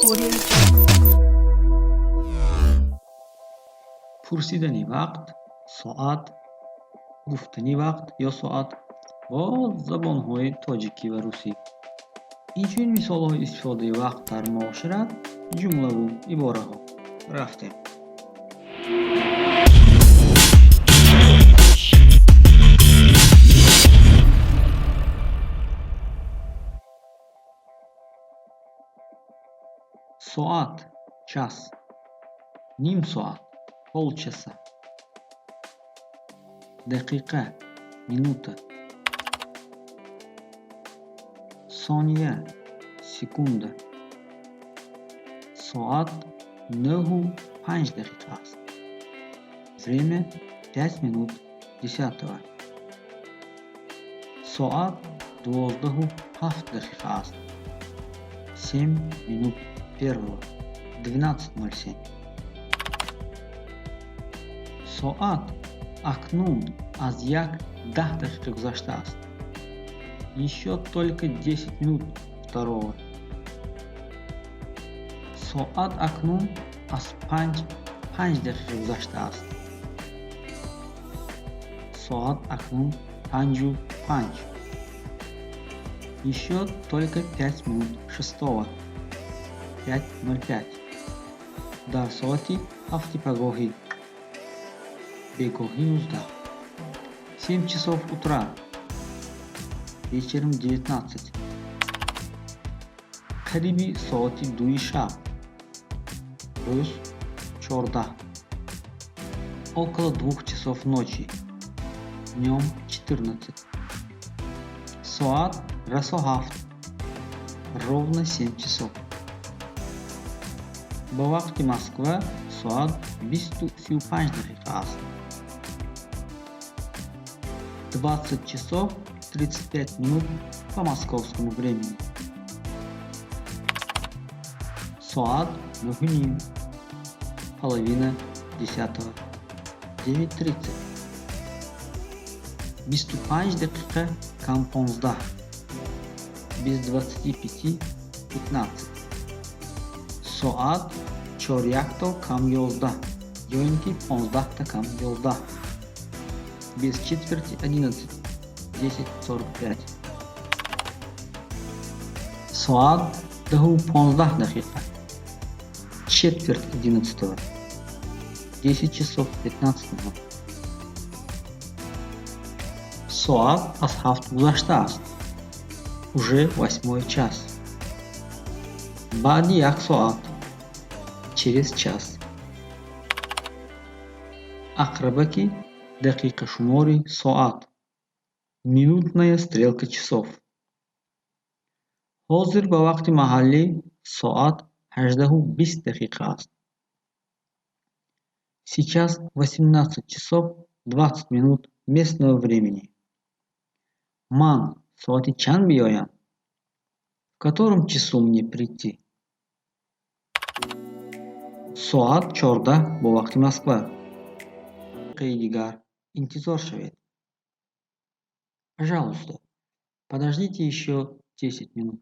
Audio Jungle. Пурсидани вақт, соат, гуфтани вақт ё соат бо забонҳои тоҷикӣ ва русӣ. Инчунин мисолҳои истифодаи вақт дар муошират, ҷумлаву ибораҳо. Рафтем. Соат, час, ним соат, полчаса, дақиқа, минута, сония, секунда. Соат 9:05 аст. Время 9:55. Соат 12:07 аст. 12:06, 12:07. Соат акнун аз 1:10 гузаштааст. Ещё только 1:50. Соат акнун аз 5:05 гузаштааст. Соат акнун 5:05. Ещё только 5:55, 5:05. Дар соати 7-и пагоҳӣ, бегоҳӣ 19. 7 часов утра, вечером 19. Қариби соати 2-и шаб, рӯз 14. Около 2 часов ночи, днём 14. Соат расо 7, ровно 7 часов. Ба вақти Москва соат 20:35 аст. 20 часов 35 минут по московскому времени. Соат 9:30, 9:30, 9:30. 4:35, 4:35. Соат 3:45 ё ин ки 4:45, 10:45, 10:45. Соат 10:15, 10:15, 10 часов 15 минут. Соат аз 7 гузаштааст. Уже восьмой час. Баъди як соат, через час. Ақрабаки дақиқашумори соат, минутная стрелка часов. Ҳозир ба вақти маҳаллӣ соат 18:20 аст. Сейчас 18 часов 20 минут местного времени. Ман соати чанд биёям? В котором часу мне прийти? Соат 14 бо вақти Москва. Дақиқаи дигар интизор шавед. Пожалуйста, подождите ещё 10 минут.